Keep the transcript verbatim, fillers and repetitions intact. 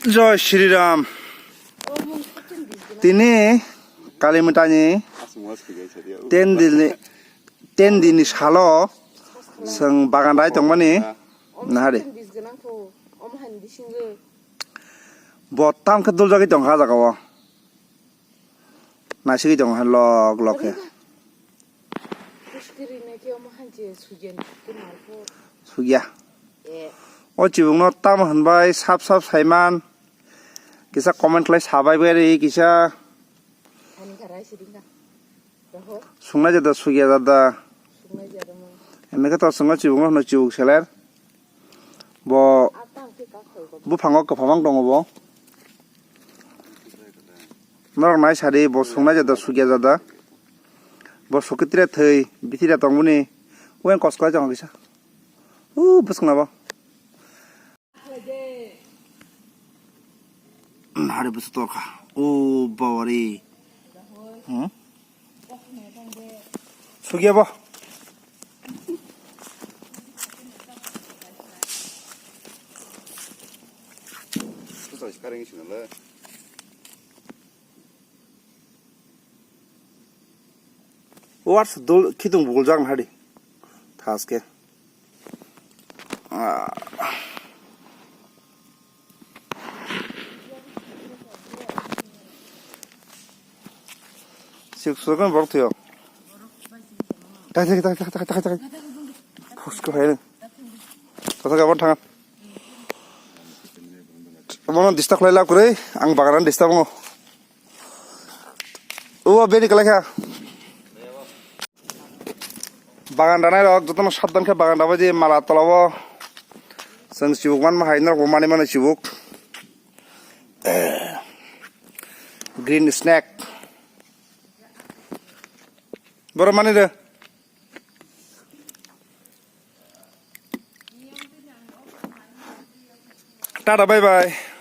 Joy Shri Ram. Tini Kali Mwtani ten din ni, ten din ni salo chwng bagan rai tongmani nahari. Bo tam khe duljagwi tongkha jaga o. Naisigwi tongkha lok lok khe. Sugya. O chibukno tamo hwnbai sap sap saiman. Kisa comment khlai sabai bai ri kisa. Sungnai jada sugya jada. Ene khe to swngo chibukno hwno chibuk seler. Bo buphango kwphamang tongo bo. Norok nai sadi bo sungnai jada sugya jada. Bo sukitire thwi bitire tongmani. Wen kos kwlai tongo kisa. U bwswkna bo. Hari bwswk torkha. O bawari. Hmm? Sugya bo. Wars dol khitung buljak nahadi. Thaske. Ah. Sik sukun borok thio. Tak tak tak tak tak tak. Pusko hai. Tata kapan tangan. Mono disturb lai lap kuri, ang bagaran disturb ngo. O beri kalai kha. Bagan danai rok jotono sabdan khe bagan dabai di mala tolabo. Chwng chibuk manma hai norok bo mani mani chibuk. Green snack. Boro mani de. Tata bye bye.